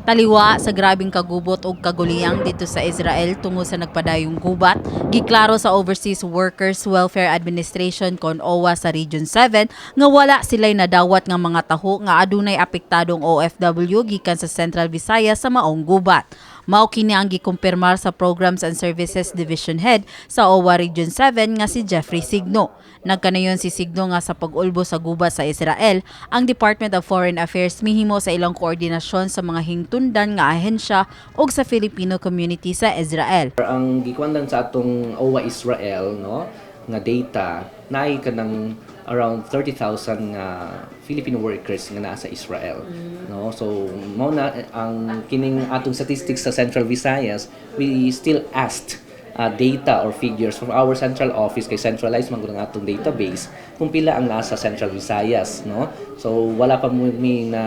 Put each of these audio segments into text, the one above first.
Taliwa sa grabeng kagubot og kaguliyang didto sa Israel tungod sa nagpadayong gubat, giklaro sa Overseas Workers Welfare Administration kon OWWA sa Region 7 nga wala sila'y nadawat nga mga taho nga adunay apektadong OFW gikan sa Central Visayas sa maong gubat. Mao kini ang gikumpirmar sa Programs and Services Division Head sa OWWA Region 7 nga si Jeffrey Signo. Nagkanayon si Signo nga sa pag-ulbo sa gubat sa Israel, ang Department of Foreign Affairs mihimo sa ilang koordinasyon sa mga hingtundan nga ahensya ug sa Filipino community sa Israel. Ang gikuan lang sa atong OWWA Israel, no, nga data, naay kanang around 30,000 nga Filipino workers nga naa sa Israel, no? So mao na ang kining atong statistics sa Central Visayas, we still asked data or figures from our central office kay centralized man gud ang atong database kung pila ang nasa Central Visayas, no? So wala pa mo mi na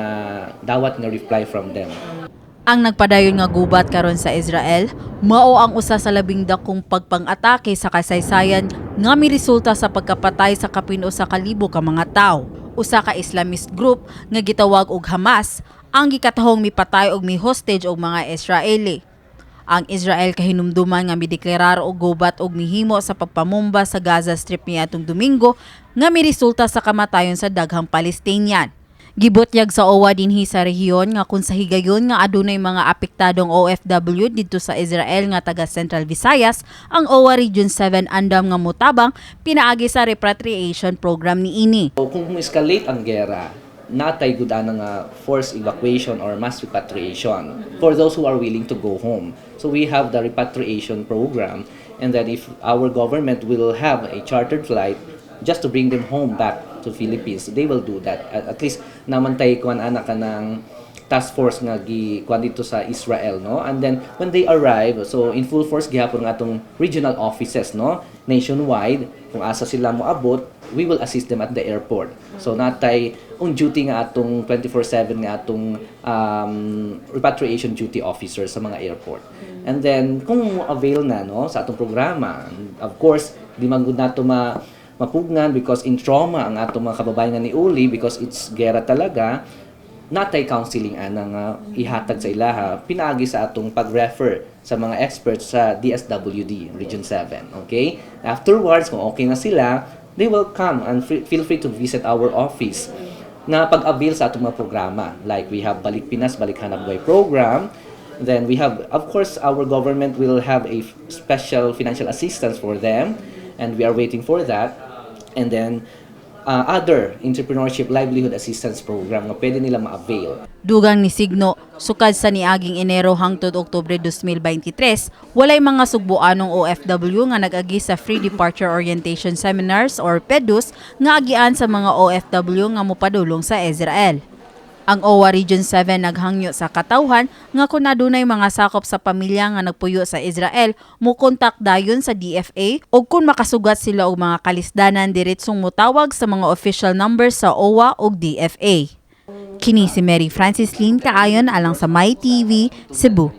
dawat nga reply from them. Ang nagpadayon nga gubat karon sa Israel, mao ang usa sa labing dakong pagpang-atake sa kasaysayan nga miresulta sa pagkapatay sa kapin 1,000 ka mga tawo. Usa ka Islamist group nga gitawag og Hamas ang gikatahong mipatay og mi-hostage og mga Israeli. Ang Israel kahinumduman nga mideklarar og gubat og mihimo sa pagpamumba sa Gaza Strip niadtong Domingo nga miresulta sa kamatayon sa daghang Palestinian. Gibutyag sa OWWA dinhi sa rehiyon nga kung sa higayon nga adunay mga apektadong OFW didto sa Israel nga taga Central Visayas, ang OWWA Region 7 andam nga motabang pinaagi sa repatriation program niini. So, kung escalate ang gera, natay gud ana nga forced evacuation or mass repatriation for those who are willing to go home. So we have the repatriation program, and then if our government will have a chartered flight just to bring them home back to Philippines, they will do that. At least namantay kuan ana kanang task force nga gi kuan didto sa Israel, no? And then when they arrive, so in full force gihapon ang atong regional offices, no, nationwide. Kung asa sila moabot, we will assist them at the airport. So natay on duty nga atong 24/7 nga atong repatriation duty officer sa mga airport. And then kung avail na, no, sa atong programa, of course di man gud nato ma mapugngan because in trauma ang atong mga kababayan nga niuli because it's gera talaga, natay counseling ana nga ihatag sa ilaha pinaagi sa atong pag-refer sa mga experts sa DSWD Region 7. Okay, afterwards, kung okay na sila, they will come and feel free to visit our office na pag-avail sa atong mga programa, like we have Balik Pinas Balik Hanap Buhay program. Then we have, of course, our government will have a special financial assistance for them, and we are waiting for that. And then other entrepreneurship livelihood assistance program nga pwede nila ma-avail. Dugang ni Signo, sukad sa niaging Enero hangtod Oktubre 2023, walay mga sugboanong OFW nga nag-agi sa Free Departure Orientation Seminars or PEDUS nga agian sa mga OFW nga mopadulong sa Israel. Ang OWWA Region 7 naghangyo sa katawhan nga kung adunay mga sakop sa pamilya nga nagpuyo sa Israel, mo kontak dayon sa DFA o kung makasugat sila og mga kalisdanan, diretsong motawag sa mga official numbers sa OWWA ug DFA. Kini si Mary Francis Lynn Kaayon alang sa My TV, Cebu.